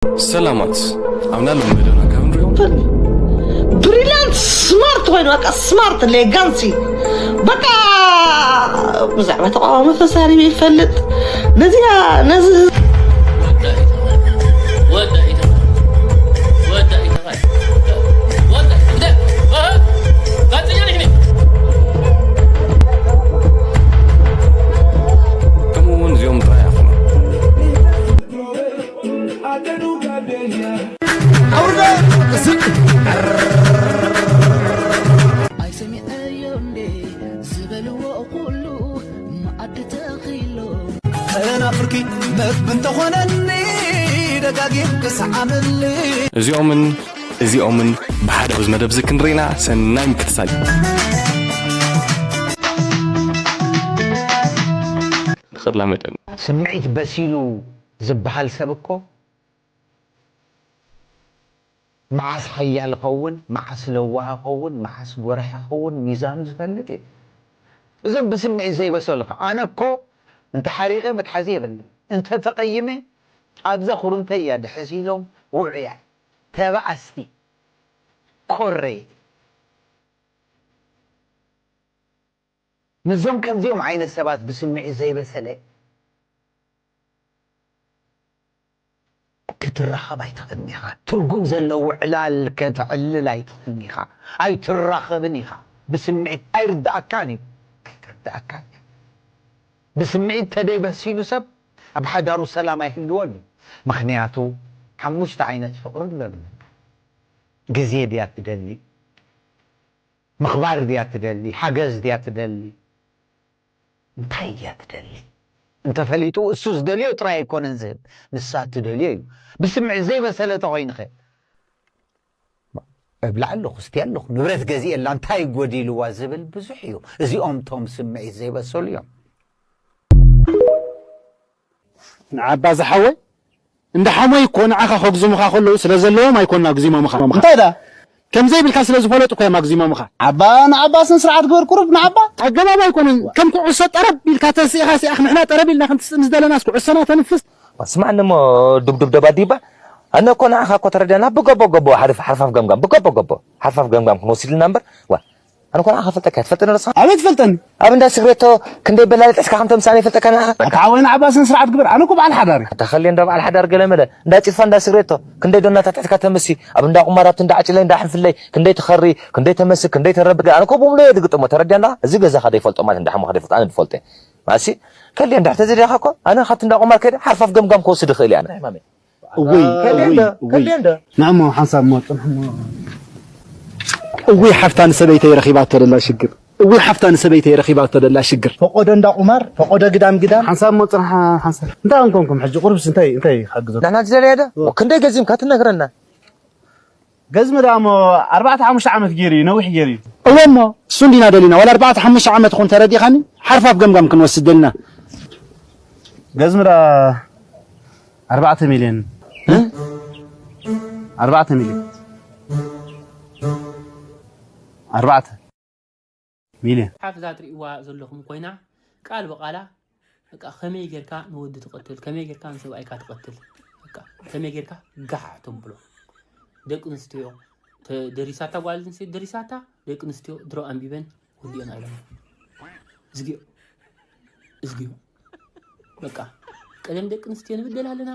ሰላማት ኣብና ልመደና ካብ ንሪኦ ብሪላንት ስማርት ኮይኑ በቃ ስማርት ሌጋንሲ በቃ ብዛዕባ ተቃዋሚ ተሳሪብ ይፈልጥ ነዚኣ ነዚ ከምኡ እውን እዚኦም ጥራይ ኣኹም ኣይሰሚዐዮ እንዴ ዝበልዎ ኩሉ መኣዲ ተኺሎ ተናፍርኪ መግቢ እንተኾነኒ ደጋጊም ክሰዓመሊ እዚኦምን እዚኦምን ብሓደ ኣብዚ መደብ እዚ ክንርኢና ሰናይ ምክትታል እዩ። ንኽላመደን ስምዒት በሲሉ ዝበሃል ሰብ እኮ መዓስ ሓያል ኸውን መዓስ ለዋህ ኸውን መዓስ ጎራሕ ኸውን ሚዛኑ ዝፈልጥ እዩ። እዞም ብስምዒት ዘይበሰሉ ከ ኣነ እኮ እንተ ሓሪቐ መትሓዚ የብለይ እንተ ተቐይመ ኣብዛ ኩርምተይ እያ ድሕዝ ኢሎም ውዑያት ተባኣስቲ ኮረይ ምስዞም ከምዚኦም ዓይነት ሰባት ብስምዒት ዘይበሰለ ክትራኸብ ኣይትኽእልን ኢኻ። ትርጉም ዘለዎ ዕላል ከተዕልል ኣይትኽእልን ኢኻ። ኣይትራኸብን ኢኻ። ብስምዒት ኣይርድኣካን እዩ። ኣይትርድኣካን እዩ። ብስምዒት ተደይበሲሉ ሰብ ኣብ ሓዳሩ ሰላም ኣይህልወሉ። ምኽንያቱ ሓሙሽተ ዓይነት ፍቕሪ ኣለሉ። ግዜ ድያ ትደሊ? ምኽባር ድያ ትደሊ? ሓገዝ ድያ ትደሊ? እንታይ እያ ትደሊ? እንተፈሊጡ እሱ ዝደልዮ ጥራይ ኣይኮነን ዝህብ፣ ንሳ እትደልዮ እዩ። ብስምዒት ዘይበሰለ ተኾይኑኸ? እብላ ኣለኹ፣ ስቲ ኣለኹ፣ ንብረት ገዚኤላ እንታይ ጎዲልዋ ዝብል ብዙሕ እዩ። እዚኦም ቶም ስምዒት ዘይበሰሉ እዮም። ንዓባ ዝሓወይ እንዳ ሓሞይ እኮ ንዓኻ ከግዝሙኻ ከለዉ ስለ ዘለዎም ኣይኮና ኣግዚሞምኻ። እንታይ ደኣ? ከም ዘይብልካ ስለ ዝፈለጡ እኮ እዮም ኣግዚሞምኻ። ዓባ ንዓባ ስነ ስርዓት ግበር ቁሩብ ንዓባ። ኣገባብ ኣይኮነን። ከም ኩዕሶ ጠረብ ኢልካ ተስኢኻ ሲኣኽ ንሕና ጠረብ ኢልና ክንትስእ ምስ ደለናስ ኩዕሶና ተንፍስ። ስማዕኒ እሞ ዱብዱብ ደባዲ ይባ ኣነ እኮ ንዓኻ እኮ ተረዲኣና ብገቦ ገቦ ሓርፍ ሓርፋፍ ገምጋም ብገቦ ገቦ ሓርፋፍ ገምጋም ክንወስድልና እምበር ዋ ኣነ እኮ ንዓኻ ፈልጠካ ትፈልጠኒ ዶ ንስኻ ኣበይ ትፈልጠኒ ኣብ እንዳ ስግሬቶ ክንደይ በላሊ ጥሕስካ ከም ተምሳኒ ይፈልጠካ ንዓኻ ኣታ ሓወይ ንዓባ ስነ ስርዓት ግበር ኣነ እኮ በዓል ሓዳር እየ ኣታ ኸልየ እንዳ በዓል ሓዳር ገለ መለ እንዳ ጭልፋ እንዳ ስግሬቶ ክንደይ ዶናታት ኣትሒዝካ ተምሲ ኣብ እንዳ ቁማራት እንዳ ዓጭለ እንዳ ሕንፍለይ ክንደይ ትኸሪ ክንደይ ተመሲ ክንደይ ተረብገ ኣነ እኮ ብምሉእ እየ ዝግጥሞ ተረዲኣና እዚ ገዛኻ ዘይፈልጦ ማለት እንዳ ሓሙኻ ዘይፈልጦ ኣነ ዝፈልጦ እየ ማሲ ከልየ እንድሕር ተዘይደኻ እኮ ኣነ ካብቲ እንዳ ቁማር ከይደ ሓርፋፍ ገምጋም ክወስድ ይኽእል እየ ኣነ ማመይ እውይ እውይ እውይ ንዕሞ ሓንሳብ እሞ ጽንሕሞ እውይ ሓፍታ ንሰበይተይ ረኺባቶ ደላ ሽግር እውይ ሓፍታ ንሰበይተይ ረኺባቶ ደላ ሽግር ፈቆዶ እንዳ ቁማር ፈቆዶ ግዳም ግዳም ሓንሳብ እሞ ጽንሓ ሓንሳብ እንታይ ኣንኮንኩም ሕጂ ቁርብስ እንታይ እንታይ ይሓግዞ ንሕና ዝደለየ ዶ ክንደይ ገዚምካ ትነግረና ገዝሚ ደኣ እሞ ኣርባዕተ ሓሙሽተ ዓመት ገይሩ እዩ ነዊሕ ገይሩ እዩ እወ እሞ እሱ እንዲና ደሊና ዋላ ኣርባዕተ ሓሙሽተ ዓመት ይኹን ተረዲኻኒ ሓርፋፍ ገምጋም ክንወስድ ደልና ገዝሚ ደኣ ኣርባዕተ ሚልዮን ኣርባዕተ ሚልዮን ኣርባዕተ ሚልዮን። መጽሓፍ እዛ ትርእይዋ ዘለኹም ኮይና ቃል ብቓላ በቃ ከመይ ጌርካ ንወዲ ትቐትል ከመይ ጌርካ ንሰብኣይካ ትቐትል በቃ ከመይ ጌርካ ጋሕ ተብሎ ደቂ ኣንስትዮ ደሪሳታ ጓል ኣንስተይቲ ደሪሳታ ደቂ ኣንስትዮ ድሮ ኣንቢበን ወዲኦን ኣለና እዝጊኦ እዝጊኦ በቃ ቀደም ደቂ ኣንስትዮ ንብደል ኣለና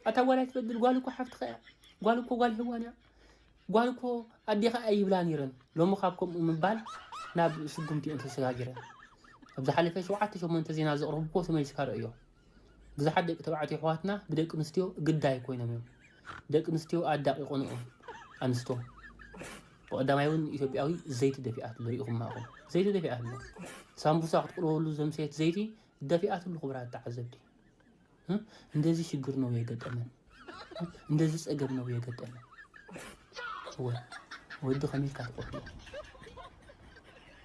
ኣታ ጓል ኣይትበድል ጓል እኮ ሓፍትኻ እያ ጓል እኮ ጓል ሄዋን እያ ጓል እኮ ኣዴኻ እያ ይብላ ነይረን ሎሚ ካብ ከምኡ ምባል ናብ ስጉምቲ እየን ተሰጋጊረን ኣብ ዝሓለፈ ሸውዓተ ሸሞንተ ዜና ዘቕረብኩዎ ተመሊስካ ርእዮ ብዙሓት ደቂ ተባዕትዮ ኣሕዋትና ብደቂ ኣንስትዮ ግዳይ ኮይኖም እዮም ደቂ ኣንስትዮ ኣዳቒቖንኦም ኣንስቶም ብቐዳማይ እውን ኢትዮጵያዊ ዘይቲ ደፊኣትሉ ሪኢኹማ ኢኹም ዘይቲ ደፊኣትሉ ሳምቡሳ ክትቅርበሉ ዘምሰየት ዘይቲ ደፊኣትሉ ክቡራት ተዓዘብቲ እንደዚህ ችግር ነው የገጠመን፣ እንደዚህ ጸገም ነው የገጠመን። እወ ወዲ ከመይ ኢልካ ትቆፍሎ?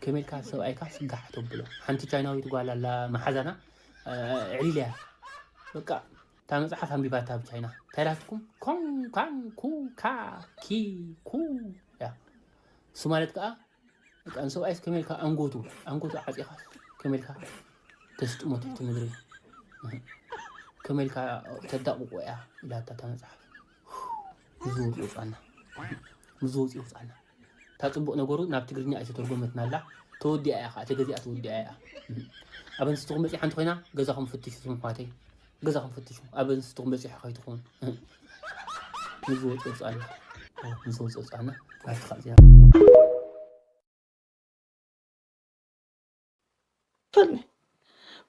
ከመይ ኢልካ ሰብኣይካ ስጋሕ ተብሎ? ሓንቲ ቻይናዊት ጓል ኣላ መሓዛና ዕሊልያ በቃ እታ መጽሓፍ ኣንቢባታ ኣብ ቻይና እንታይ ኢላትኩም ኮን ካን ኩ ካ ኪ ኩ እያ። እሱ ማለት ከኣ በቃ ንሰብኣይስ ከመይ ኢልካ ኣንጎቱ ኣንጎቱ ዓጺኻስ ከመይ ኢልካ ተስጥሞ ትሕቲ ምድሪ ከመይ ኢልካ ተዳቕቆ እያ ኢላታ እታ መጽሓፍ ምስ ዝወፅ ይውፃና። ምስ ዝወፅ ይውፃና። እታ ፅቡቕ ነገሩ ናብ ትግርኛ ኣይተተርጎመትናላ። ተወዲኣ እያ ከዓ፣ ተገዚኣ ተወዲኣ እያ። ኣብ ኣንስትኹም በፂሓ እንተኾይና ገዛኹም ፍትሹ፣ እዞም ኣሕዋተይ፣ ገዛኹም ፍትሹ። ኣብ ኣንስትኹም በፂሑ ከይትኸውን። ምስ ዝወፅ ይውፃና። ምስ ዝወፅ ይውፃና። ኣብቲ ካብ እዚኣ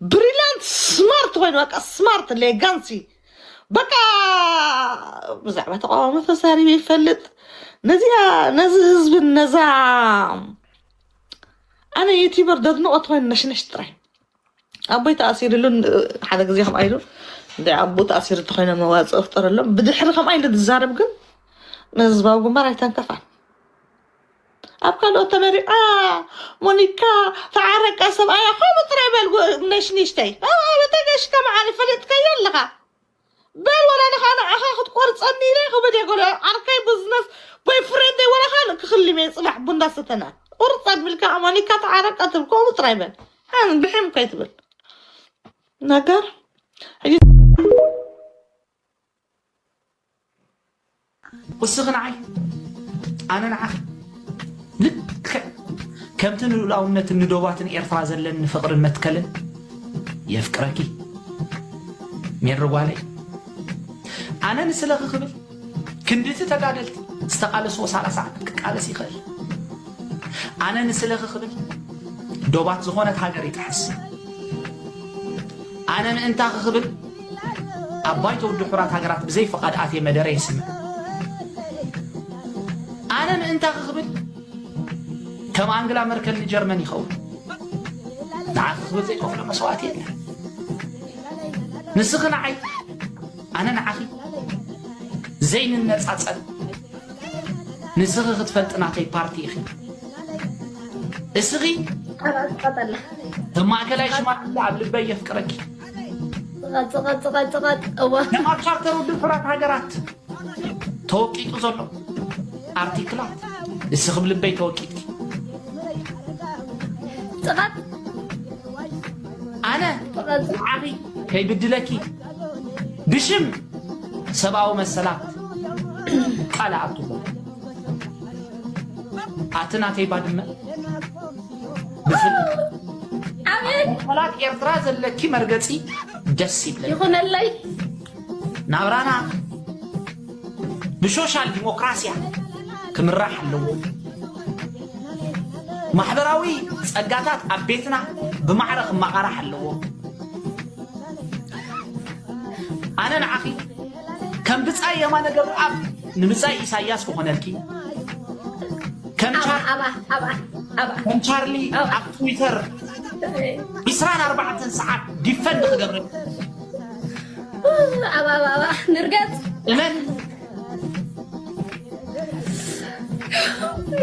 ብሪላንት ስማርት ኮይኑ፣ በቃ ስማርት ሌጋንሲ፣ በቃ ብዛዕባ ተቃዋሞ ተዛሪቡ ይፈልጥ። ነዚኣ ነዚ ህዝብን ነዛ ኣነ ዩቲበር ደድንቆት ኮይኑ ነሽነሽ ጥራይ። ኣቦይ ተኣሲርሉ፣ ሓደ ግዜ ከምኣ ኢሉ፣ እንደ ኣቦ ተኣሲሩ እንተኮይኖም መዋፅኦ ፍጠረሎም። ብድሕሪ ከምኣ ኢሉ ዝዛረብ ግን ንህዝባዊ ግንባር ኣይተንከፋን። ኣብ ካልኦት ተመሪዓ፣ ሞኒካ ተዓረቃ፣ ሰብኣያ ከምኡ ጥራይ በል። ነሽኒሽተይ ተገሽካ መዓር ፈለጥካዮ ኣለኻ። በል ወላ ንኻ ንዓኻ ክትቆርፀኒ ኢለ ክብል እየ። ጎሎ ዓርከይ፣ ቢዝነስ፣ ቦይፍሬንደይ ወላ ካልእ ክኽልም እየ። ፅባሕ ቡንዳ ሰተና ቁርፅ ኣቢልካ ሞኒካ ተዓረቃ ትብል፣ ከምኡ ጥራይ በል። ኣን ብሕም ከይትብል ነገር። ሕጂ እስኺ ንዓይ ኣነ ንዓኺ ልክዕ ከምቲ ንልኡላውነትን ንዶባትን ኤርትራ ዘለኒ ፍቕርን መትከልን የፍቅረኪ ሜሪ ጓለይ። ኣነ ንስለኺ ክብል ክንድቲ ተጋደልቲ ዝተቓለስዎ ሰላሳ ዓመት ክቃለስ ይኽእል። ኣነ ንስለኺ ክብል ዶባት ዝኾነት ሃገር ይጥሕስ። ኣነ ምእንታኺ ክብል ኣብ ባይቶ ውድብ ሕቡራት ሃገራት ብዘይ ፍቓድ ኣትየ መደረ የስምዕ። ኣነ ምእንታኺ ክብል ከም ኣንግላ መርከል ንጀርመን ይኸውን። ንዓኺ ክብል ዘይከፍሎ መስዋእቲ የለን። ንስኺ ንዓይ፣ ኣነ ንዓኺ ዘይንነጻጸል። ንስኺ ክትፈልጢ ናተይ ፓርቲ ኢኺ። እስኺ ኣባል ትቐጠላ ከም ማእከላይ ሽማግለ ኣብ ልበይ የፍቅረኪ። ጽቐት ጽቐት ጽቐት ጽቐት እዋ ከም ኣብ ቻርተር ውድብ ሕቡራት ሃገራት ተወቂጡ ዘሎ ኣርቲክላት እስኺ ብልበይ ተወቂጥኪ። ጽቐት ኣነ ንዓኺ ከይብድለኪ ብሽም ሰብኣዊ መሰላት ቃል እኣቱ ኣለኹ። ኣቲ ናተይ ባድመ ብፍል ኣቤት መሰላት ኤርትራ ዘለኪ መርገጺ ደስ ይብለኒ። ይኹነለይ ናብራና ብሶሻል ዲሞክራሲያ ክምራሕ ኣለዎ። ማሕበራዊ ጸጋታት ኣብ ቤትና ብማዕረ ክመቓራሕ ኣለዎ። ኣነ ንዓኺ ከም ብጻይ የማነ ገብረኣብ ንብጻይ ኢሳያስ ክኾነልኪ ከም ቻር- ኣባ ኣባ ኣባ ከም ቻርሊ ኣብ ትዊተር ዕስራን ኣርባዕተን ሰዓት ዲፈንድ ክገብረልኪ ኣባ ኣባ ኣባ ንርገጽ እመን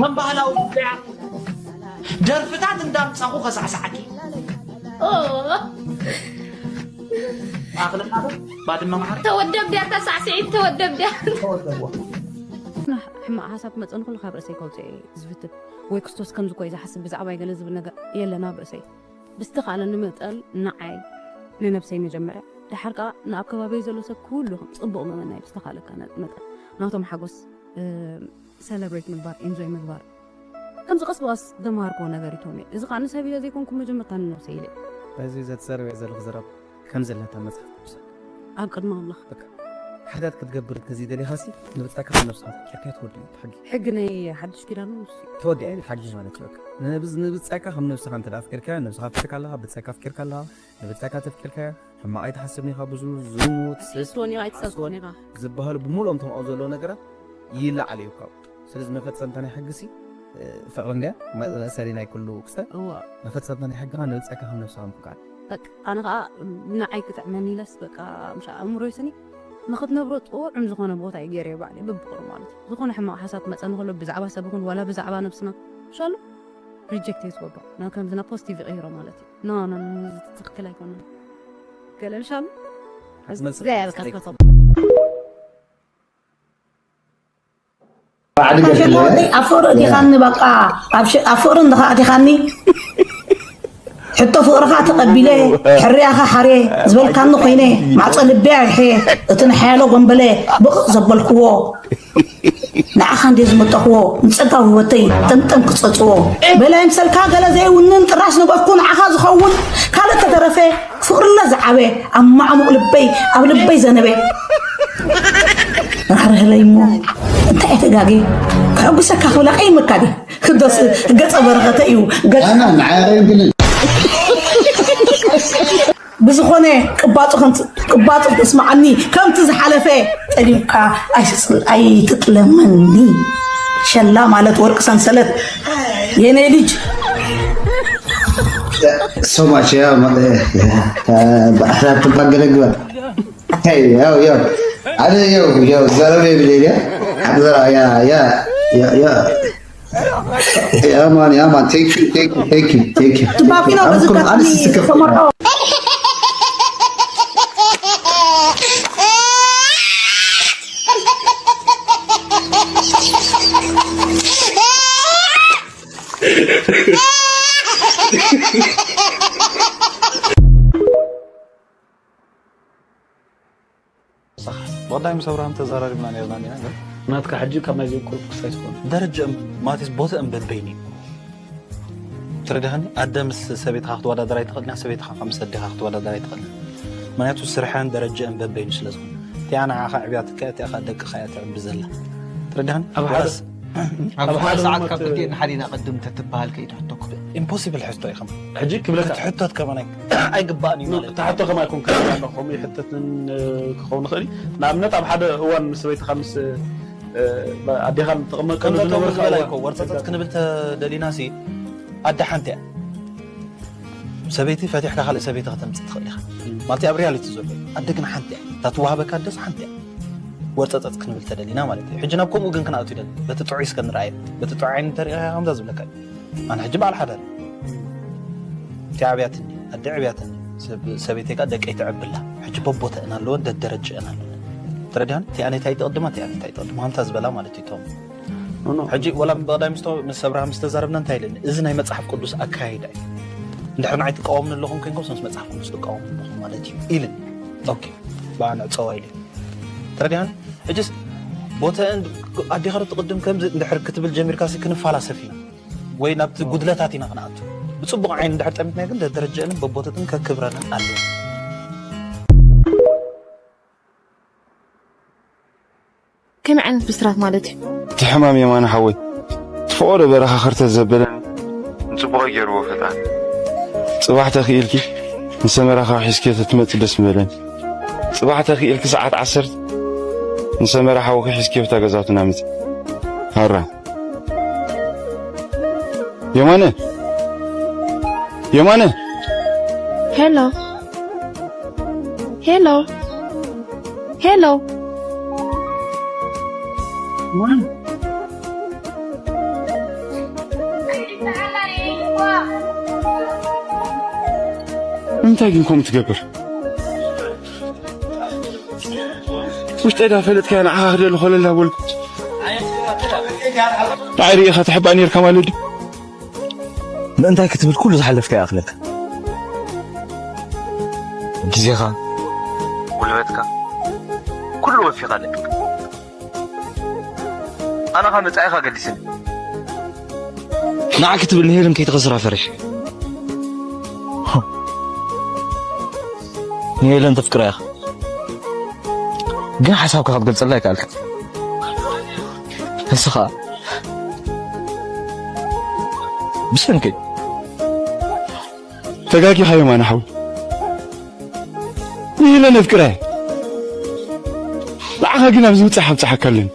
ከም ባህላዊ ጉዳያት ደርፍታት እንዳምጻኹ ከሳዕሳዓኪ ኦ ኣኽለና ዶ ባድመ ማዕረ ተወደብ ድያ ተሳዕስዒት ተወደብ ድያ ተወደብዎ ሕማቕ ሓሳብ መፀኒ ኩሉ ካብ ርእሰይ ከውፅኦ እየ ዝፍትን። ወይ ክርስቶስ ከምዚ ኮይ ዝሓስብ ብዛዕባይ ገለ ዝብል ነገር የለን ኣብ ርእሰይ። ብዝተኻእለኒ መጠን ንዓይ ንነብሰይ መጀመርያ፣ ድሓር ከዓ ንኣብ ከባቢይ ዘሎ ሰብ ኩሉ ጽቡቕ ምምናይ ብዝተኻእለካ መጠን ናቶም ሓጎስ ሰለብሬት ምግባር፣ ኢንጆይ ምግባር። ከምዚ ቀስ ብቐስ ዘምሃርክዎ ነገር እዩ ቶሚ። እዚ ከዓ ንሰብ ኢለ ዘይኮንኩ መጀመርታ ንነብሰይ ኢለ። በዚ ዘትሰርበ ዘለኹ ዘረባ ከም ዘለታ መጽሓፍ ቅዱስ ኣብ ቅድሚ ኣምላኽ ሓጢኣት ክትገብር እንተዘይደሊኻሲ ንብጻይካ ከም ነብስኻ ተፍቂርካዮ ተወዲኡ እቲ ሕጊ። ሕጊ ናይ ሓድሽ ኪዳን እውን ንሱ እዩ። ተወዲኣ እዩ እቲ ሓድሽ ማለት እዩ። በቃ ንብዝ- ንብጻይካ ከም ነብስኻ እንተ ደኣ ኣፍቂርካዮ ነብስኻ ኣፍቂርካ ኣለኻ፣ ብጻይካ ኣፍቂርካ ኣለኻ፣ ንብጻይካ ተፍቂርካዮ ሕማቕ ኣይትሓስብን ኢኻ፣ ብዙ ዝሙት፣ ስስ፣ ኣይትስወን ኢኻ፣ ኣይትሳስወን ዓስወን ኢኻ። ዝበሃሉ ብምሉኦም እቶም ኣብኡ ዘለዉ ነገራት ይለዓሉ እዮም ካብኡ። ስለዚ መፈጸምታ ናይ ሕጊሲ ፍቕሪ እንድያ መ- መእሰሪ ናይ ኩሉ ክስተት። እዋ መፈጸምታ ናይ ሕጊ ከዓ ንብጻይካ ከም ነብስኻ ምፍቃር። በቃ ኣነ ከዓ ንዓይ ክጥዕመኒ ኢለስ በቃ ምሽ ኣእምሮይ ስኒ ንክትነብሮ ጥዑም ዝኾነ ቦታ እዩ ገይረ ባዕለይ በብቑሩ ማለት እዩ። ዝኾነ ሕማቕ ሓሳብ ክመፀኒ ከሎ ብዛዕባ ሰብ ይኹን ዋላ ብዛዕባ ነብስና ሻሉ ሪጀክት እየ ዝገብሮ። ናብ ከምዚ ናብ ፖዚቲቭ ይቕይሮ ማለት እዩ። ኖ ኖ ኖ፣ እዚ ትክክል ኣይኮነን። ገለ ሻሉ ክትመልስ ዘያብካ ትፈቶም ካብ ሸቃወጠይ ኣብ ፍቅሪ ኣእቲኻኒ በቃ ኣብ ሽ- ኣብ ፍቅሪ እንድኻ ኣእቲኻኒ ሕቶ ፍቕርኻ ተቐቢለ፣ ሕርያኻ ሓርየ ዝበልካኒ ኮይነ፣ ማዕጾ ልበይ ኣይሕየ፣ እቲ ንሓያሎ ጎንበለ ብቕቕ ዘበልክዎ፣ ንዓኻ እንደ ዝመጠኽዎ፣ ንጸጋዊ ህይወተይ ጠምጠም ክጸጽዎ። በላይ ምሰልካ ገለ ዘይውንን፣ ጥራሽ ንበኩ ንዓኻ ዝኸውን፣ ካልእ ተተረፈ ፍቕርለ ዝዓበ፣ ኣብ ማዕሙቕ ልበይ፣ ኣብ ልበይ ዘነበ። ራህርህለይ እሞ፣ እንታይ እየ ተጋግየ? ከሐጉሰካ ክብላ ቀይመካ ድየ? ክደስ ገጸ በረኸተ እዩ። ገጸ ኣና ንዓይ ኣረግልን ብዝኾነ ቅባጹ ከምቲ ቅባጹ ክትስማዓኒ፣ ከምቲ ዝሓለፈ ጠሊምካ ኣይትጽል-፣ ኣይትጥለመኒ። ሸላ ማለት ወርቂ ሰንሰለት የኔ ልጅ። So much, yeah, man. Yeah, yeah. Uh, but I have to back the gun. Hey, yo, yo. I didn't, yo, yo, is that okay, yeah? Yeah, yeah, yeah, yeah, yeah. Yeah, man, yeah, man. Thank you, thank you, thank you, thank you. Tobacco, no, I'm because com-, that's I'm me, just a someone else. ብቐዳይ ምስ ኣብርሃም ተዘራሪብና ነርና ኢና ግን ናትካ ሕጂ ካብ ናይዚ ቁሩብ ክሳይ ዝኾነ ደረጃ ማለትስ ቦታ እምበበይኒ ትረዳኸኒ ኣደ ምስ ሰበይትኻ ክትወዳደር ኣይትኽእልና ሰበይትኻ ምስ ኣዴኻ ክትወዳደር ኣይትኽእልና ምክንያቱ ስርሐን ደረጃ እምበበይኑ ስለ ዝኾነ እቲኣ ንዓኻ ዕብያትካ እቲኣ ደቅኻ እያ ትዕቢ ዘላ ትረዳኸኒ ኣብ ሓደ ኣብ ሓደ ሰዓት ካብ ክልቲኤን ሓዲና ቅድም ተትበሃል ከይትሕተኩም። ኢምፖሲብል ሕቶ ኢኹም። ሕጂ ክብለካ ክትሕተት ከማን ኣይግባእን እዩ ማለት እዩ። እታ ሕቶ ከማይ ኮን ከላ ኣለኹም ይሕተትን ክኸውን ይኽእል እዩ። ንኣብነት ኣብ ሓደ እዋን ምስ ሰበይትኻ ምስ ኣዴኻ ትቕመጠሉ ዝነበርካ እዋን ወርፀፀት ክንብል ተደሊና ሲ ኣደ ሓንቲ እያ። ሰበይቲ ፈቲሕካ ካልእ ሰበይቲ ከተምፅእ ትኽእል ኢኻ። ማለት ኣብ ሪያሊቲ ዘሎ እዩ። ኣደ ግን ሓንቲ እያ። እታ ትወሃበካ ኣደስ ሓንቲ እያ። ወርፀፀፅ ክንብል ተደሊና ማለት እዩ። ሕጂ ናብ ከምኡ ግን ክንኣቱ ይደሊ። በቲ ጥዑይ እስከ ንርኣዮ። በቲ ጥዑይ ዓይኒ እንተሪእኻ ከምዛ ዝብለካ እዩ። ኣነ ሕጂ በዓል ሓዳር እየ። እቲ ኣብያትኒ፣ ኣደ ዕብያትኒ፣ ሰብ- ሰበይተይ ከዓ ደቀይ ትዕብላ። ሕጂ በቦተአን ኣለወን፣ ደደረጀአን ኣለወን። ተረዲኻኒ? እቲኣ ነታ ይትቕድማ፣ እቲኣ ነታ ይትቕድማ። ከምታ ዝበላ ማለት እዩ እቶም። ሕጂ ወላ ብቐዳይ ምስ ምስ ኣብርሃም ዝተዛረብና እንታይ ኢለኒ? እዚ ናይ መጽሓፍ ቅዱስ ኣካያይዳ እዩ። እንድሕር ንዓይ ትቃወምኒ ኣለኹም ኮይንኩም ምስ መጽሓፍ ቅዱስ ትቃወሙ ኣለኹም ማለት እዩ ኢልኒ። ኦኬ፣ ብኣ ንዕጸዋ ኢለ። ተረዲኻኒ? ሕጅስ ቦተአን ኣዴኻ ዶ ትቕድም ከምዚ እንድሕር ክትብል ጀሚርካሲ ክንፋላሰፍ ኢና ወይ ናብቲ ጉድለታት ኢና ክንኣቱ። ብጽቡቕ ዓይኒ እንድሕር ጠሚትናዮ ግን ደደረጀአንን በቦተትን ከክብረንን ኣለዎ። ከመይ ዓይነት ብስራት ማለት እዩ? እቲ ሕማም የማነ ሓወይ እቲ ፈቖዶ በረኻ ክርተት ዘበለኒ ንፅቡቐይ ገይርዎ ፈጣሪ። ፅባሕ ተኽኢልኪ ንሰመራ ካብ ሒዝክዮ ተትመፂ ደስ ምበለኒ። ፅባሕ ተኽኢልኪ ሰዓት ዓሰርተ ንሰመራ ሓውኺ ሒዝክዮ ብታ ገዛውትና ምፂ። ሃራ የማነ የማነ ሄሎ ሄሎ ሄሎ እንታይ ግን ከምኡ ትገብር? ውሽጠይ ዳ ፈለጥካያ ንዓኻ ክደሊ ኮለል ዳበልኩ ንዓይ ርኢኻ ትሕባእ ነይርካ ማለት ድዩ? ምእንታይ ክትብል ኩሉ ዝሓለፍካ ይኣኽለካ። ግዜኻ፣ ጉልበትካ፣ ኩሉ ወፊኻ ኣለካ። ኣነ ኸኣ መጻኢኻ ገዲስኒ። ንዓ ክትብል ንሄለን ከይትኸስራ ፈሪሐ። ንሄለን ተፍቅራ ኢኻ። ግን ሓሳብካ ክትገልጸላ ኣይከኣልካ። ንስኻ ብሰንከይ ተጋጊኻ የማነ ሓው ንኢለ ነፍቅረ ንዓኻ ግን ኣብዚ ምብጻሕ ኣብጽሓካ ኣለኒ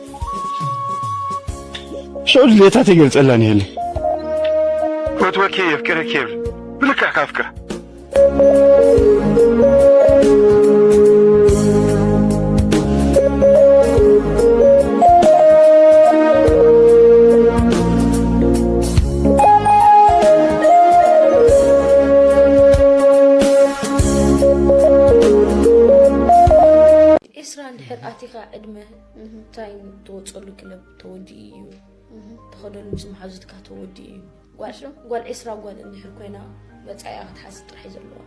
ሽዑ ድሌታ ተገልጸላ ንሄለ ፈትወኪ የፍቅረኪ የብል ብልክዕ ካፍቅራ ዒስራ እንድሕር ኣቲኻ ዕድመ እንታይ ትወፀሉ ክለብ ተወዲኡ እዩ ተኸደሉ ምስ መሓዙትካ ተወዲኡ እዩ ጓል ዒስራ ጓል እንድሕር ኮይና መጻኢኣ ክትሓስብ ጥራሕ እዩ ዘለዋ።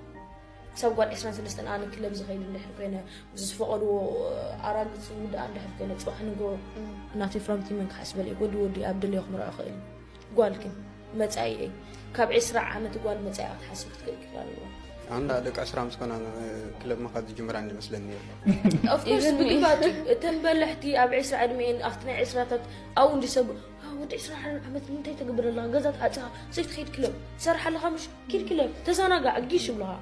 ክሳብ ጓል ዕስራን ሰለስተን ኣነ ክለብ ዝኸይድ እንድሕር ኮይነ፣ ምስ ዝፈቐድዎ ኣራግጽ ውድኣ እንድሕር ኮይነ፣ ጽባሕ ንግሆ ናተይ ፍራምቲ መን ክሓስበለይ፣ ወዲ ወዲ ኣብ ደለዮ ክምርዖ ክእል። ጓል ግን መጻኢኤይ፣ ካብ ዕስራ ዓመት ጓል መጻኢኣ ክትሓስብ ክትክእል ክእል ኣለዋ። ኣንዳ ደቂ ዕስራ ምስ ኮና ክለብ ምኻድ ዝጅምራ እንመስለኒ። Of course፣ Even me። ብግባቱ እተን በለሕቲ ኣብ ዕስራ ዕድሜኤን ኣብቲ ናይ ዕስራታት ኣብኡ እንዲ ሰብ፣ "ዋ፣ ወዲ ዕስራ ዓመት ንምንታይ ተግብር ኣለኻ? ገዛ ተዓጺኻ ዘይትኸይድ ክለብ ትሰርሕ ኣለኻ ምሽ? ኪድ ክለብ ተዘናጋዕ፣ ጊሽ" ይብሉኻ።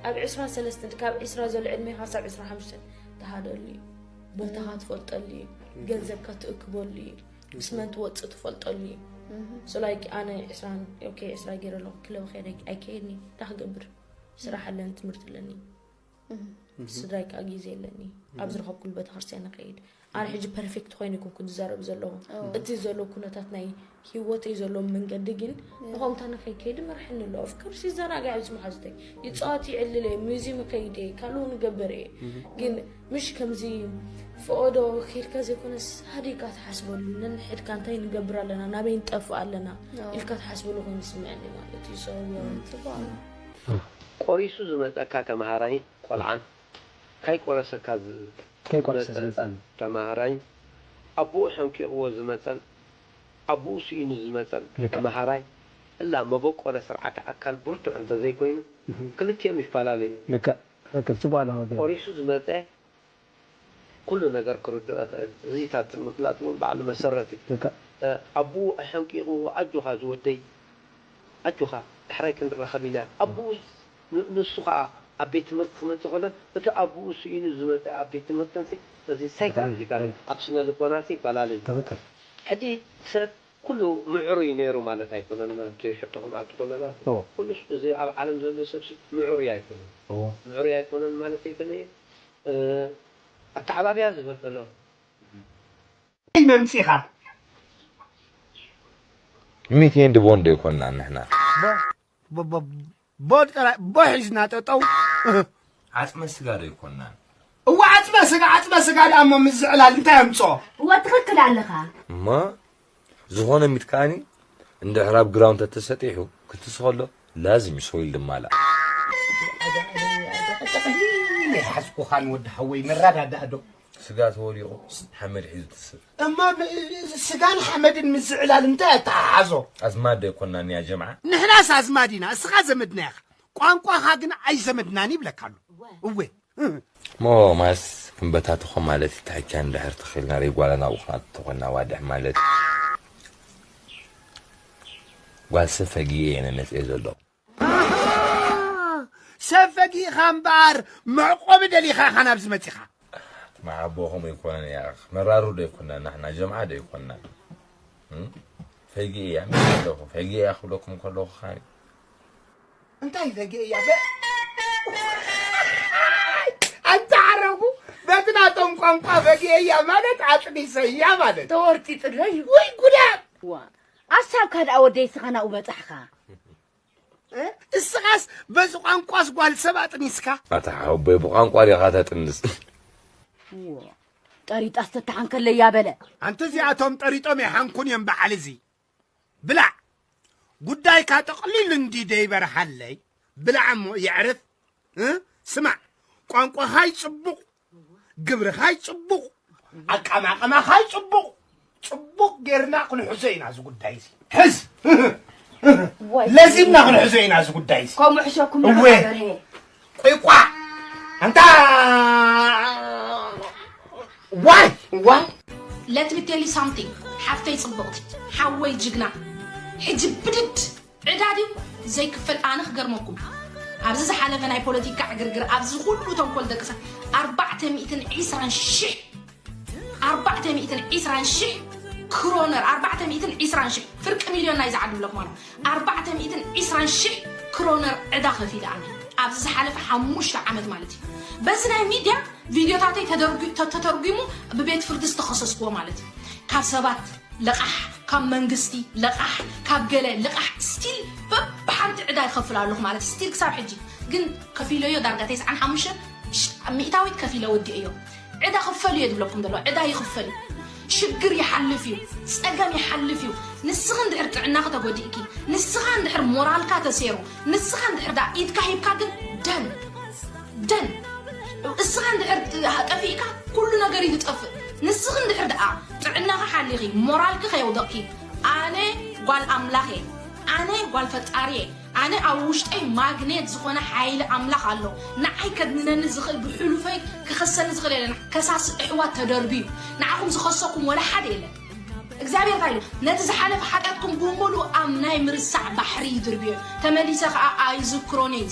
ኣብ ዕስራ ሰለስተ ካብ ዕስራ ዘሎ ዕድሜኻ ክሳብ ዕስራ ሓሙሽተ ተሃደሉ እዩ። ቦታኻ ትፈልጠሉ እዩ። ገንዘብካ ትእክበሉ እዩ። ምስ መን ትወጽእ ትፈልጠሉ እዩ። So like ኣነ ዕስራን፣ ኦኬ፣ ዕስራ ገይረ ኣለኹ፣ ክለብ ከይደ ኣይከይድኒ፣ እንታይ ክገብር? ስራሕ ኣለኒ፣ ትምህርቲ ኣለኒ። ስድራይ ከዓ ግዜ ኣለኒ። ኣብ ዝረኸብኩሉ ቤተክርስትያን እኸይድ። ኣነ ሕጂ ፐርፌክት ኮይነ ይኮንኩ ዝዛረብ ዘለኹ። እቲ ዘሎ ኩነታት ናይ ህይወተይ ዘሎ መንገዲ ግን ንኸምታ ንኸይከይድ መርሕኒ ኣሎ። Of course ይዘናጋዕ ምስ መሓዙተይ። ይጻወት ይዕልል እየ፣ ሙዚየም እኸይድ እየ፣ ካልኡ ንገብር እየ። ግን ምሽ ከምዚ ፈቐዶ ከይድካ ዘይኮነስ ሃዲእካ ትሓስበሉ፣ ነንሕድካ እንታይ ንገብር ኣለና፣ ናበይ ንጠፍእ ኣለና ኢልካ ትሓስበሉ ኮይኑ ይስምዐኒ ማለት እዩ። So፣ ጽቡቕ። ቆሪሱ ዝመጸካ ተመሃራይ ቆልዓ፣ ካይቆረሰካ ዝ-፣ ከይቆረሰ መጸ ዝመጸ። ተመሃራይ፣ ኣቦኡ ሐንቂቕዎ ዝመጸን ኣቦኡ ስኢኑ ዝመጸን ልክዕ። ተመሃራይ፣ እላ መበቆለ ስርዓተ ኣካል ብርቱዕ እንተዘይኮይኑ፣ እህ። ክልቲኦም ይፈላለዩ። ልክዕ፣ ትክክል፣ ጽቡቕ ኣለኻ ወዲ። ቆሪሱ ዝመጸ ኩሉ ነገር ክርድኦ ይኽእል። እዚታት ምፍላጥ እውን ባዕሉ መሰረት እዩ። ልክዕ። እ፣ ኣቦኡ ኣሐንቂቑዎ፣ "ኣጆኻ ዝወደይ፣ ኣጆኻ፣ ዳሕራይ ክንራኸብ ኢና።" ኣቦኡ ን-፣ ንሱ ኸዓ ኣብ ቤት ትምህርቲ ክመጽእ ከሎ፣ እቲ ኣቦኡ ስኢኑ ዝመጸ ኣብ ቤት ትምህርቲ እንሲ፣ እዚ ሳይኮሎጂካል፣ ኣብ ስነ ልቦና እንሲ ይፈላለ እዩ። ትክክል። ሕጂ ሰብ ኩሉ ምዕሩይ ነይሩ ማለት ኣይኮነን፣ ማለት ሕቶ ክንኣቱ ከለና፣ እዎ። ኩሉ እዚ ኣብ ዓለም ዘሎ ሰብ ሲ ምዕሩይ ኣይኮነን። እዎ። ምዕሩይ ኣይኮነን ማለት ኣይኮነን፣ እ፣ ኣተዓባብያ ዝበደሎ። መምጺኻ። ሚት ኤንድ ቦንድ ኣይኮንናን ንሕና። ቦ-፣ ቦ-፣ ቦ-፣ ቦድ ጥራይ፣ ቦ ሒዝና ጠጠው። ዓጽመ ስጋ ዶ ኣይኮንናን? እዋ፣ ዓጽመ ስጋ፣ ዓጽመ ስጋ ደኣ እሞ ምስ ዝዕላል እንታይ ኣምጽኦ? እዋ፣ ትኽክል ኣለኻ። እሞ ዝኾነ ሚት ከኣኒ እንድሕር ኣብ ግራውንድ ተተሰጢሑ ክትስኸሎ ላዝም እዩ ሶይል ድማላ። ናይ ሓዝኩኻን ወዲ ሓወይ ንረዳዳእ ዶ? ስጋ ተወዲቑ ሓመድ ሒዙ ትስእ። እሞ ብ-፣ ስጋን ሓመድን ምስ ዝዕላል እንታይ ኣተሓሓዞ? ኣዝማድ ዶ ኣይኮንናን ያ ጀምዓ? ንሕናስ ኣዝማድ ኢና፣ እስኻ ዘመድና ኢኻ። ቋንቋኻ ግን ኣይዘመድናን ይብለካ ኣሎ። እወ። እሞ ማስ ክንበታተኾ ማለት እዩ። ታሕቻ እንድሕር ተኺልና ርይ ጓላ ናብኡ ክንኣቱ ተኾንና ዋድሕ ማለት እዩ። ጓል ሰብ ፈጊኤ እየ ነመጽኤ ዘሎ። ኣሃ! ሰብ ፈጊእኻ እምበኣር መዕቆቢ ደሊኻ ኢኻ ናብዚ መጺኻ። መሓቦ ከምኡ ኣይኮነን እያ። መራሩ ዶ ኣይኮንናን ንሕና ጀምዓ ዶ ኣይኮንናን? እም? ፈጊኤ እያ፣ ምስ ኣለኹ፣ ፈጊኤ እያ ክብለኩም ከለኹ ኸኣ እንታይ ፈጊኤ እያ? በ-፣ ኣንታ ዓረቡ፣ በቲ ናቶም ቋንቋ ፈጊኤ እያ ማለት ኣጥኒሰ እያ ማለት። ተወርጢጥለይ። ወይ ጉዳ! ዋ፣ ኣሳብካ ደኣ ወደይ እስኻ ናብኡ በጻሕኻ። እ? እስኻስ በዚ ቋንቋስ ጓል ሰብ ኣጥኒስካ? ኣታ ሓወቦይ፣ ብቋንቋ ዲኻ ተጥንስ? ዎ፣ ጠሪጣስ ተተሓንከለያ በለ። ኣንቲ እዚኣቶም ጠሪጦም ይሓንኩን እዮም በዓል እዚ። ብላዕ። ጉዳይካ ጠቕሊሉ እንዲ ደይበርሃለይ። ብላዕ እሞ የዕርፍ። እ? ስማዕ፣ ቋንቋኻ ይጽቡቕ። ግብርኻ ይጽቡቕ፣ ኣቀማቕማኻ ይጽቡቕ። ጽቡቕ ጌርና ክንሕዞ ኢና እዚ ጉዳይ እዚ። ሕዝ! ወይ ለዚምና ክንሕዞ ኢና እዚ ጉዳይ እዚ። ከምኡ ሕሸኩም እወ። ንኽበር፣ ሄ። ቆይ ቋ! ኣንታ! ዋይ! ዋይ! Let me tell you something፣ ሓፍተይ ጽብቕቲ፣ ሓወይ ጅግና፣ ሕጂ ብድድ ዕዳ ድዩ ዘይክፈል? ኣነ ክገርመኩም፣ ኣብዚ ዝሓለፈ ናይ ፖለቲካ ዕግርግር፣ ኣብዚ ኩሉ ተንኮል ደቂ ሰባት፣ ኣርባዕተ ሚእትን ዕስራን ሽሕ፣ ኣርባዕተ ሚእትን ዕስራን ሽሕ ክሮነር፣ ኣርባዕተ ሚእትን ዕስራን ሽሕ፣ ፍርቂ ሚልዮን ናይ ዝዓዲ ብለኩም ኣሎ፣ ኣርባዕተ ሚእትን ዕስራን ሽሕ ክሮነር ዕዳ ከፊለ ኣነ ኣብዚ ዝሓለፈ ሓሙሽተ ዓመት ማለት እዩ። በዚ ናይ ሚድያ ቪድዮታተይ ተደርጉ-፣ ተ-፣ ተተርጉሙ ብቤት ፍርዲ ዝተኸሰስኩዎ ማለት እዩ። ካብ ሰባት ልቓሕ፣ ካብ መንግስቲ ልቓሕ፣ ካብ ገለ ልቓሕ፣ ስቲል በብሓንቲ ዕዳ ይኸፍል ኣለኹ ማለት ስቲል ክሳብ ሕጂ። ግን ከፊለዮ ዳርጋ ተስዓን ሓሙሽተ ሚእታዊት ከፊለ ወዲኤዮ። ዕዳ ክፈል እየ ዝብለኩም ዘሎ፣ ዕዳ ይኽፈል እዩ። ሽግር ይሓልፍ እዩ፣ ጸገም ይሓልፍ እዩ። ንስኻ እንድሕር ጥዕናኻ ተጎዲእኪ፣ ንስኻ እንድሕር ሞራልካ ተሰይሩ፣ ንስኻ እንድሕር ደኣ ኢድካ ሂብካ ግን ደን፣ ደን። እስኻ እንድሕር ጠፊእካ ኩሉ ነገር እዩ ዝጠፍእ። ንስኺ እንድሕር ደኣ ጥዕናኺ ሓሊኺ፣ ሞራልኪ ከየውደቕኪ፣ ኣነ ጓል ኣምላኽ እየ፣ ኣነ ጓል ፈጣሪ እየ፣ ኣነ ኣብ ውሽጠይ ማግኔት ዝኾነ ሓይሊ ኣምላኽ ኣሎ። ንዓይ ከድንነኒ ዝኽእል፣ ብሕሉፈይ ክኸሰኒ ዝኽእል የለን። ከሳሲ ኣሕዋት ተደርብዩ፣ ንዓኹም ዝኸሰኩም ወላ ሓደ የለን። እግዚኣብሔር እንታይ ኢሉ? ነቲ ዝሓለፈ ሓጢኣትኩም ብምሉእ ኣብ ናይ ምርሳዕ ባሕሪ ይድርብዮ፣ ተመሊሰ ኸኣ ኣይዝክሮን እየ።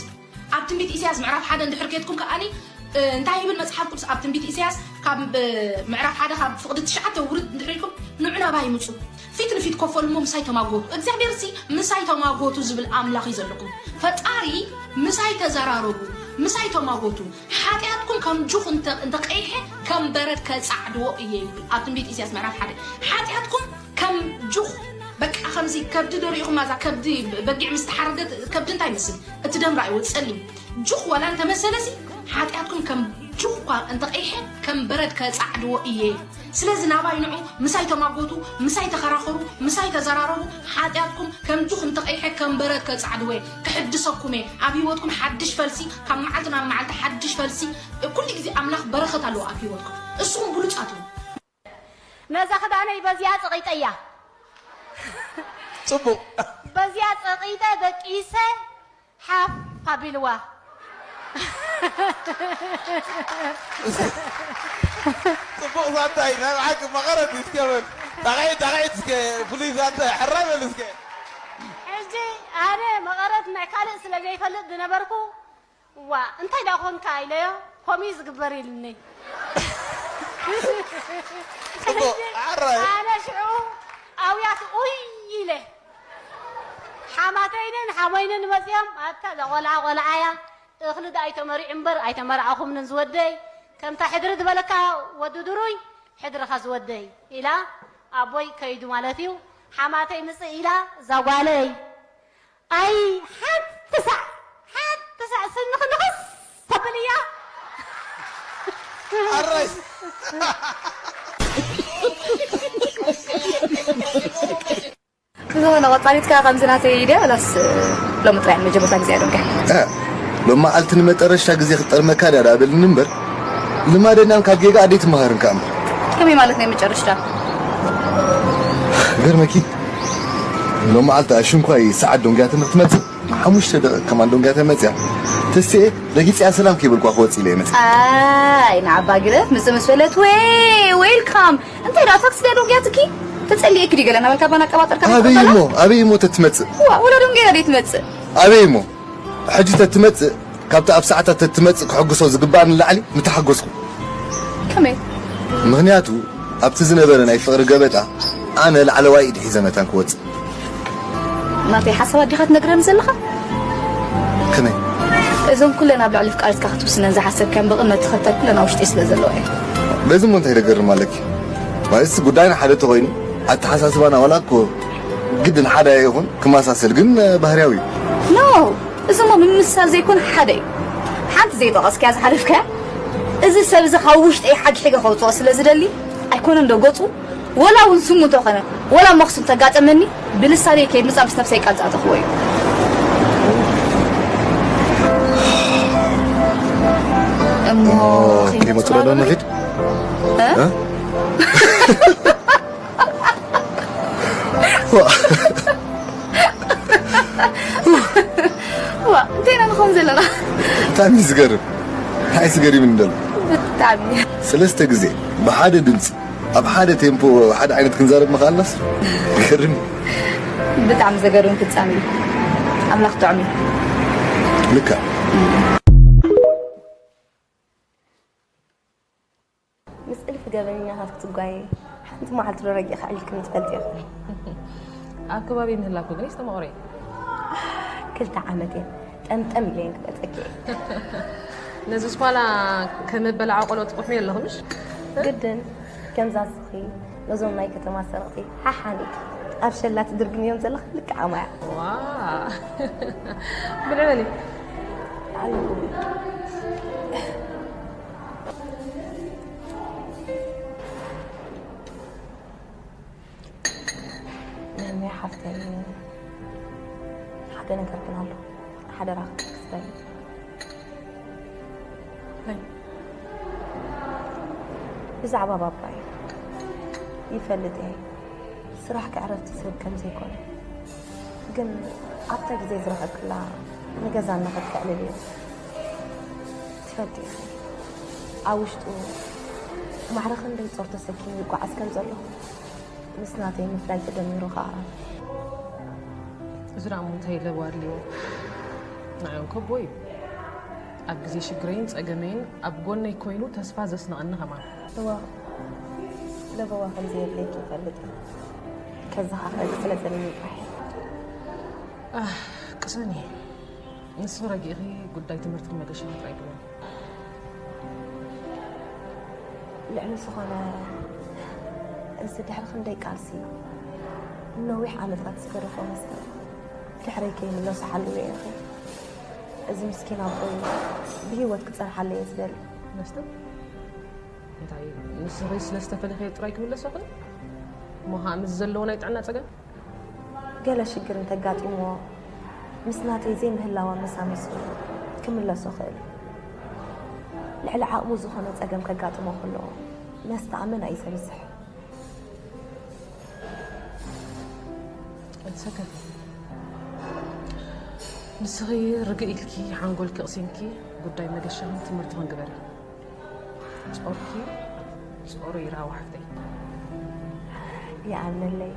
ኣብ ትንቢት ኢሳያስ ምዕራፍ ሓደ እንድሕር ኬድኩም ከኣኒ፣ እ፣ እንታይ ይብል መጽሓፍ ቅዱስ ኣብ ትንቢት ኢሳያስ ካብ፣ እ፣ ምዕራፍ ሓደ ካብ ፍቕዲ ትሽዓተ ውርድ እንድሕር ኢልኩም፣ "ንዑ ናባይ ይምጹ፣ ፊት ንፊት ኮፍ በሉ እሞ ምሳይ ተማጎቱ።" እግዚኣብሔር ሲ "ምሳይ ተማጎቱ" ዝብል ኣምላኽ እዩ ዘለኩም። ፈጣሪ "ምሳይ ተዘራረቡ፣ ምሳይ ተማጎቱ፣ ሓጢኣትኩም ከም ጁኽ እንተ-፣ እንተቐይሐ ከም በረድ ከጻዕድዎ እየ" ይብል ኣብ ትንቢት ኢሳያስ ምዕራፍ ሓደ። ሓጢኣትኩም ከም ጁኽ፣ በቃ ከምዚ ከብዲ ዶ ርኢኹማ? እዛ ከብዲ በጊዕ ምስ ተሓረደት ከብዲ እንታይ ይመስል? እቲ ደም ራእይዎ ጸሊም። ጁኽ ዋላ እንተመሰለሲ፣ ሓጢኣትኩም ከም ጁኽ እኳ እንተቐይሐ፣ ከም በረድ ከጻዕድዎ እየ። ስለዚ ናባይ ንዑ፣ ምሳይ ተማጎቱ፣ ምሳይ ተኸራኸሩ፣ ምሳይ ተዘራረቡ። ሓጢኣትኩም ከም ጁኽ እንተቐይሐ፣ ከም በረድ ከጻዕድዎ እየ። ክሕድሰኩም እየ። ኣብ ህይወትኩም ሓድሽ ፈልሲ፣ ካብ መዓልቲ ናብ መዓልቲ ሓድሽ ፈልሲ። ኩሉ ግዜ ኣምላኽ በረኸት ኣለዎ ኣብ ህይወትኩም። እስኹም ብሉጻት ኢኹም። ነዛ ክዳነይ በዚኣ ጸቒጠያ። ጽቡቕ። በዚኣ ጸቒጠ ደቂሰ ሓፍ ኣቢልዋ። ጽቡቕ ዛንታ እዩ። ናይ ብሓቂ መቐረት እዩ። እስከ በል። ጣቕዒት፣ ጣቕዒት እስከ ፍሉይ ዛንታ እዩ። ሕራይ በል እስከ። ሕጂ ኣነ መቐረት ናይ ካልእ ስለ ዘይፈልጥ ዝነበርኩ፣ "ዋ፣ እንታይ ደኣ ኾንካ?" ኢለዮ። "ከምኡ እዩ ዝግበር" ኢሉኒ። ጽቡቕ፣ ሕጂ ኣራይ። ኣነ ሽዑ ኣውያት ኡይ ኢለ። ሓማተይንን ሓሞይንን መጺኦም፣ "ኣታ እዛ ቖልዓ ቖልዓ እያ፣ እኽሊ ደኣ ኣይተመሪዑ እምበር ኣይተመርዓኹምንን ዝወደይ፣ ከምታ ሕድሪ ዝበለካ ወዲ ድሩይ ሕድርኻ ዝወደይ" ኢላ፣ ኣቦይ ከይዱ ማለት እዩ። ሓማተይ ምጽእ ኢላ፣ እዛ ጓለይ ኣይ፣ ሓንቲ ሳዕ፣ ሓንቲ ሳዕ ስኒ ክንኽስ ተብል እያ። ኣራይ። ብዝኾነ፣ ቀጻሊትካ ከምዚ ናተይ ድያ? ወላስ ሎሚ ጥራይ መጀመርታ ግዜ ዶ እንካ? እ፣ ሎሚ መዓልቲ ንመጠረሽታ ግዜ ክጠርመካ ድያ ደኣ በልኒ እምበር፣ ልማደኛን ካብ ጌጋ ኣደይ ትመሃርን ከኣ እምበር። ከመይ ማለት ናይ መጨረሽታ? ገርመኪ፣ ሎም መዓልቲ ኣሽንኳይ ሰዓት ዶንግያ ትምህርቲ መጽእ፣ ሓሙሽተ ደቂቕ ከማን ዶንግያ ተመጽያ። ተስኤ ረጊጽያ ሰላም ከይበልኳ ክወጽእ ኢለ እየ መጽእ። ኣይ፣ ንዓባ ግደፍ፣ ምጽእ ምስ በለት፣ ወይ፣ ዌልካም። እንታይ ደኣ ታክሲ ድያ ዶንግያትኪ? ተጸሊኤኪ ድዩ ገለ እናበልካ ባና ኣቀባጠርካ ኣበይ ትኸተላ? እሞ፣ ኣበይ እሞ ተትመጽእ? ዋ፣ ወላ ዶንግያ ድያ ትመጽእ? ኣበይ እሞ? ሕጂ ተትመጽእ፣ ካብቲ ኣብ ሰዓታት ተትመጽእ ክሕግሶ ዝግባእ ንላዕሊ ምተሓጎስኩ። ከመይ? ምኽንያቱ፣ ኣብቲ ዝነበረ ናይ ፍቕሪ ገበጣ፣ ኣነ ላዕለዋይ ኢድ ሒዘ መታን ክወጽእ። ናተይ ሓሳባት ዲኻ ትነግረኒ ዘለኻ? ከመይ? እዞም ኩለን ኣብ ልዕሊ ፍቃሪትካ ክትውስነን ዝሓሰብካን ብቕድመ ተኸተል ኩለን ኣብ ውሽጢ ስለ ዘለዋ እየ። በዚ እሞ እንታይ ደገርም ኣለኪ? ማለትስ ጉዳይና ሓደ ተኾይኑ፣ ኣተሓሳስባና ዋላ እኮ ግድን ሓደ ኣይኹን፣ ክመሳሰል ግን ባህርያዊ እዩ። ኖ! እዚ እሞ ምምስሳል ዘይኮነ ሓደ እዩ። ሓንቲ ዘይጠቐስካያ ዝሓለፍካያ፣ እዚ ሰብ እዚ ካብ ውሽጠይ ሓግሒገ ከውፅኦ ስለ ዝደሊ፣ ኣይኮነን ዶ ገፁ? ወላ እውን ስሙ እንተኾነ፣ ወላ መኽሱ እንተጋጠመኒ፣ ብልሳነይ ከይምጻእ ምስ ነብሰይ ቃል ዝኣተኽዎ እዩ። እሞ ኦ፣ ከይመጹ ከይመጹ ዶ ዶ ንኺድ? እ? እ? ዋ። ዋ፣ እንታይ ኢና ንኸውን ዘለና? ብጣዕሚ እዩ ዝገርም። እንታይ ዝገርም እንደሎ? ብጣዕሚ። ሰለስተ ግዜ ብሓደ ድምፂ፣ ኣብ ሓደ ቴምፖ፣ ሓደ ዓይነት ክንዛረብ ምኽኣልናስ? ይገርም። ብጣዕሚ ዘገርም ፍጻሜ እዩ። ኣምላኽ ጥዑም እዩ። ልክዕ። ምስ እልፊ ገበነኛታት ክትጓየ፣ ሓንቲ መዓልቲ ዶ ረጊእካ ኣዕሊልክኒ ትፈልጢ ኢኺ? ኣብ ከባቢ ምህላኩ ግን ይስተማቕሮ እየ። ክልተ ዓመት እየ ጠምጠም ኢለ እየ ክበጸኪ እየ። ነዚ ስኳላ ከም መበላዓ ቆሎ ትጥሕሚ ኣለኹምሽ? ግድን፣ ከምዛ እስኺ ነዞም ናይ ከተማ ሰረቕቲ ሓሓኒት ኣብ ሸላ ትድርግምዮም ዘለኺ ልክዕ ኣማያ። ዋ! ብልዕኒ። ኣለኹ። ናይ ሓፍተይ ሓደ ነገር ግን ኣሎ፣ ሓደራ ክትደሊ። ብዛዕባ ባባይ ይፈልጥ እየ፣ ስራሕ ከዕረፍቲ ዝህብ ከም ዘይኮነ። ግን ኣብታ ግዜ ዝረኸብክላ ንገዛና ክትክዕልል እየ። ትፈልጢ ኢኺ፣ ኣብ ውሽጡ ማዕረ ክንደይ ጾር ተሰኪሙ ይጓዓዝ ከም ዘሎ፣ ምስ ናተይ ምፍላይ ተደሚሩ ኸኣ። እዚ ደኣ እሞ እንታይ ለበዋ ኣድልዎ? ንዓዮም ከቦ እዩ። ኣብ ግዜ ሽግረይን ጸገመይን ኣብ ጎነይ ኮይኑ ተስፋ ዘስነቐኒ ከማን። እዋ፣ ለበዋ ከም ዘየድልየኪ ይፈልጥ እየ። ከዘኻኽረኪ ስለ ዘለኒ ጥራሕ እየ። ኣህ፣ ቅሰኒ። ንሱ ረጊእኺ ጉዳይ ትምህርትኺ መገሻ ጥራይ ግበሪ። ልዕሊ ዝኾነ፣ እዚ ድሕሪ ክንደይ ቃልሲ፣ ነዊሕ ዓመታት ዝገደፎ መስተ ድሕረይ ከይምለሶ ሓልዮ ኢኺ። እዚ ምስኪን ኣቦይ ብህይወት ክጸንሓለይ እየ ዝደሊ። መስተ? እንታይ፣ ንስኺ ስለ ዝተፈለኽዮ ጥራይ ክምለሶ ይኽእል? እሞ ኸኣ ምስ ዘለዎ ናይ ጥዕና ጸገም? ገለ ሽግር እንተጋጢምዎ፣ ምስ ናተይ ዘይምህላው ኣመሳሚሱ ክምለሶ ይኽእል። ልዕሊ ዓቕሙ ዝኾነ ጸገም ከጋጥሞ ከሎ፣ መስተ ኣመና እዩ ዘብዝሕ። ኣይትሰከፊ። ንስኺ ርግእ ኢልኪ፣ ሓንጎልኪ ኣቕሲንኪ፣ ጉዳይ መገሻኽን ትምህርትኽን ግበሪ። ጾርኪ ጾሩ ይርሃው ሓፍተይ። ይኣምነለይ፣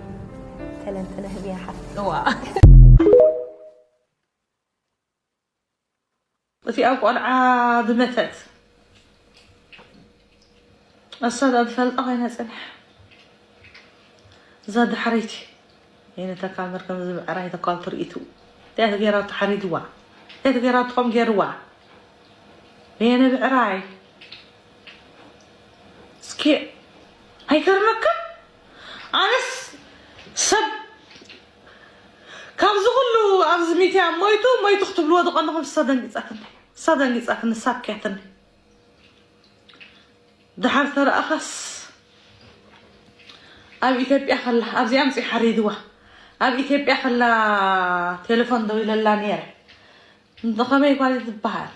ተለንጥነ ህብያ ሓፍተይ። እዋ። እቲኣ ቆልዓ ብመተት እሳ ዳ ትፈልጣ ኮይና ጽንሕ። እዛ ዳሕረይቲ የነ ተካል መርከም ዝብዕራይ ተካል ትርኢቱ። እንታይ ገይራ ተሓሪድዋ? እንታይ ገይራ ትኾም ገይርዋ? የነ ብዕራይ። እስኪ ኣይገርመካ? ኣነስ ሰብ ካብዚ ኩሉ ኣብዚ ሚድያ ሞይቱ ሞይቱ ክትብልዎ ዝቐንኹም እሳ ደንጊጻትኒ። እሳ ደንጊጻትኒ፣ እሳ ኣብክያትኒ። ደሓር ተረኣኻስ ኣብ ኢትዮጵያ ከላ፣ ኣብዚኣ ኣምጺኡ ሓሪድዋ። ኣብ ኢትዮጵያ ከላ ቴሌፎን ደዊለላ ነይረ። እንተ ኸመይ ጓል ትበሃል?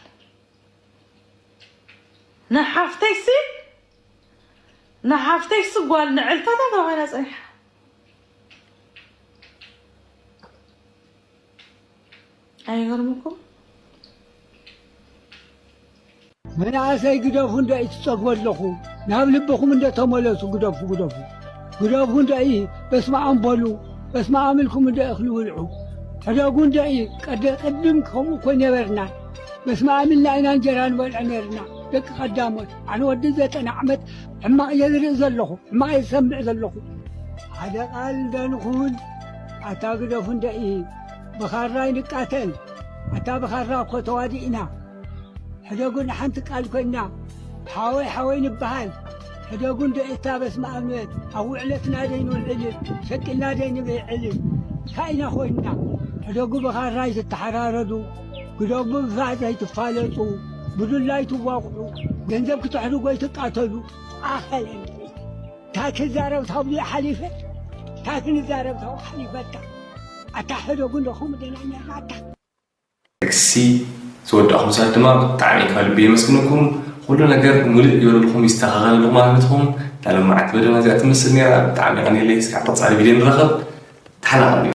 ንሓፍተይሲ፣ ንሓፍተይሲ ጓል ንዕልታታ ተባሂላ ጸኒሓ። ኣይገርምኩም? መናእሰይ ግደፉ እንዶ እዩ ትጸግቡ ኣለኹ። ናብ ልብኹም እንዶ ተመለሱ፣ ግደፉ፣ ግደፉ። ግደፉ እንዶ እዩ፣ በስመ ኣብ በሉ፣ በስመ ኣብ ኢልኩም እንዶ እኽሊ ብልዑ። ሕደጉ እንዶ እዩ፣ ቀደ-፣ ቅድም ከምኡ እኮ ነበርና። በስመ ኣብ ኢልና ኢና እንጀራ ንበልዕ ነርና። ደቂ ቀዳሞት፣ ኣነ ወዲ ዘጠና ዓመት ሕማቕ እየ ዝርኢ ዘለኹ፣ ሕማቕ እየ ዝሰምዕ ዘለኹ። ሓደ ቃል እንዶ ንኹን፣ ኣታ ግደፉ እንዶ እዩ፣ ብኻራ ይንቃተል። ኣታ ብኻራ እኮ ተዋዲእና። ሕደጉ ንሓንቲ ቃል ኮይና፣ ሓወይ ሓወይ ንበሃል። ሕደጉ እንዶ እታ በስመ ኣብ ንበል። ኣብ ውዕለትና ደይ ንውዕልን፣ ሸቂልና ደይ ንብዕልን። እንታይ ኢና ኮይንና? ሕደጉ ብኻራ ኣይትተሓራረዱ፣ ግደጉ ብፋዝ ኣይትፋለጡ፣ ብዱላ ኣይትዋቕዑ፣ ገንዘብ ክተሕድጉ ኣይትቃተሉ። ኣኸለን። እንታይ ክዛረብ ታብሉ ሓሊፈ? እንታይ ክንዛረብ ታብኡ ሓሊፈታ? ኣታ ሕደጉ እንዶ ከምኡ ደና እኛ ኣታ። ጥቅሲ ዝወዳእኹም ሰባት ድማ ብጣዕሚ ካብ ልቢ የመስግነኩም። ኩሉ ነገር ሙሉእ ይበለልኩም፣ ይስተኻኸለልኩም ማለት ነትኹም። እታ ለማዓት በደና እዚኣ ትመስል ነይራ። ብጣዕሚ የቐንየለይ። እስካብ ቀጻሊ ቪድዮ ንራኸብ። ተሓናቐሉ።